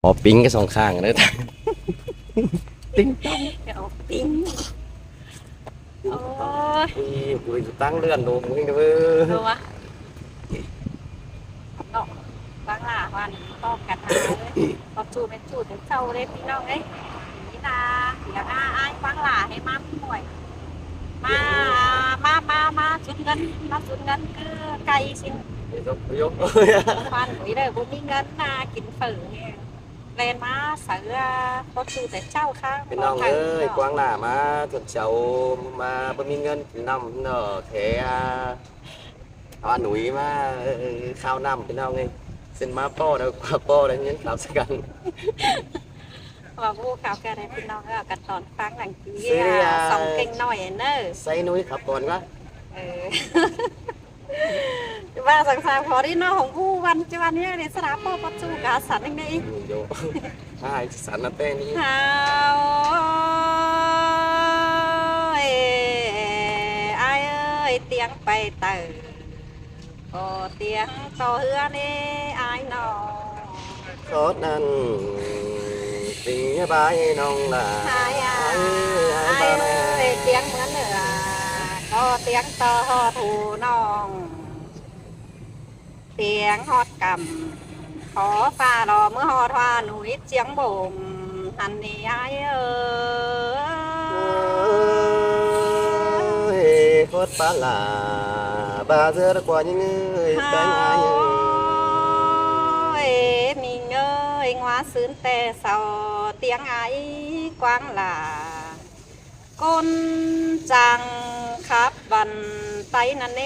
ອອກປິງກັນສອງຂ້າງເດີ ຕິງຕ້ອງ ໄປອອກປິງ. ໂອ້ຍ ອຸ້ຍ ກູໄປຢູ່ຕັ້ງເລື່ອນໂດມເອງເດີ ເອີ ເອົາວະ ເນາະ ກວາງຫຼ້າວ່ານີ້ ຕອບກັນຫາເລີຍ ຕອບສູ່ແມ່ນສູ່ເຈົ້າເລີຍ ພີ່ນ້ອງເອີຍ. ນີ້ນາ ດຽວນາ ອ້າຍກວາງຫຼ້າໃຫ້ມາຊ່ວຍ ມາ ມາ ມາ ມາສຸດເງິນ ມາສຸດເງິນ ຄືໄກ່ຊິ ຍກ ຍກ ຄວັນ ໂອ້ຍເດີ ບໍ່ມີເງິນນາ ກິນເຝີແຮງ ແລ່ນມາໃສ່ເຮືອ ບໍ່ສູ່ແຕ່ເຊົ້າຄ່ະ ພີ່ນ້ອງເອີຍ ກວາງຫຼ້າມາຈົນເຊົ້າ ມາບໍ່ມີເງິນກິນນ້ຳເນາະ ແຖວອາໜຸຍມາ ເອີ ເອີ ເອີ ຂ່າວນ້ຳ ພີ່ນ້ອງເອີຍ ເຊັ່ນມາປໍ້ແລ້ວ ກວ່າປໍ້ໄດ້ເງິນຂາວສະກັນ ວ່າບໍ່ຂາວກະໄດ້ ພີ່ນ້ອງເອີຍ ເອົາກັນຕອນຟັງຫຼັງກີ້ ສອງເກັ່ງນ້ອຍເນີ ໃສ່ໜຸຍຂັບກ່ອນວະ ເອີ. ວ່າສັງສາພໍດີເນາະ ຂອງຜູ້ວັນຈະວັນນີ້ ສະດາພໍ່ປັດຈຸກາສັນຈັ່ງໃດອີກ ໂດ ຫາຍສັນນະແຕ່ນີ້ ຫາວ ເອີຍ ອ້າຍເອີຍ ຕຽງໄປໃຕ້ ກໍຕຽງຕໍ່ເຮືອນີ້ອ້າຍນ້ອງ ຂອດນັ້ນ ຕິງຍາບາຍນ້ອງຫຼ້າ ອ້າຍ ອ້າຍ ອ້າຍ ອ້າຍເອີຍ ຕຽງເມືອເໜືອ ກໍຕຽງຕໍ່ຮອດຫູນ້ອງ ຕຽງຮອດກຳ ຂໍຟ້າລໍເມືອຮອດວ່າໜຸຍຈຽງບົ່ມຫັ້ນນີ້ອ້າຍເອີຍ ໂອ້ຍ ໂຄດປາຫຼ້າ ບາເສືອກວ່າຍິງເອີຍ ແປ້ງອ້າຍເອີຍ ເອີຍ ມິງເອີຍ ງົວຊືນແຕ່ເຊົ້າ ຕຽງອ້າຍກວາງຫຼ້າ ກົນຈັງຂັບວັນໄຕນັ້ນເນ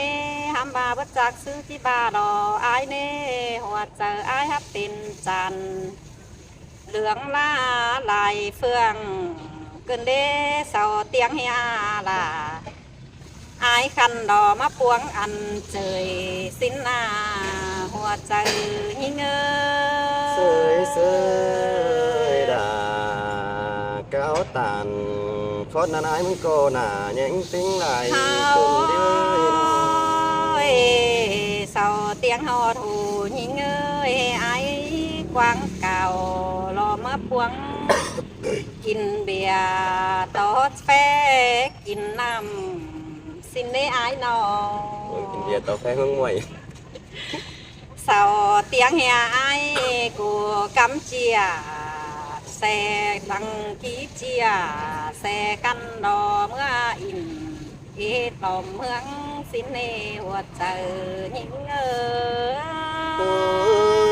ຫຳວ່າບໍ່ຈັກຊື່ຈິບາດອກອ້າຍເນ ຫົວໃຈອ້າຍຮັກເປັນຈັນ ເຫຼືອງລາຫຼາຍເຟືອງ ເກີນເດເຊົາຕຽງເຮອາລາ ອາຍຄັນດອມາປວງອັນເຈີຍສິນນາ ຫົວໃຈຍິງເອີຍ ເຊີຍເຊີຍດາ ກາວຕານ ຄອດນານາຍມຶງກໍໜ້າແຍງຕິງຫຼາຍ ເຮົາເອີຍເນາະ ເຊົາຕຽງຮອດຫູຍິງເອີຍ ອາຍກວາງກາວ ລໍມາປວງ ກິນເບຍຕໍ່ແຟ ກິນນ້ຳຊິນເດ້ອາຍນ້ອງ ໂອ້ຍ ກິນເບຍຕໍ່ແຟເຮີ້ງມວຍ ເຊົາຕຽງເຮອອາຍ ກູກຳເຈຍ ແຊກັງກີເຈຍ ແຊກັນດໍເມືອອິນ ເອດອມເມືອງຊິນເນ ຫົວໃຈຍິງເອີຍ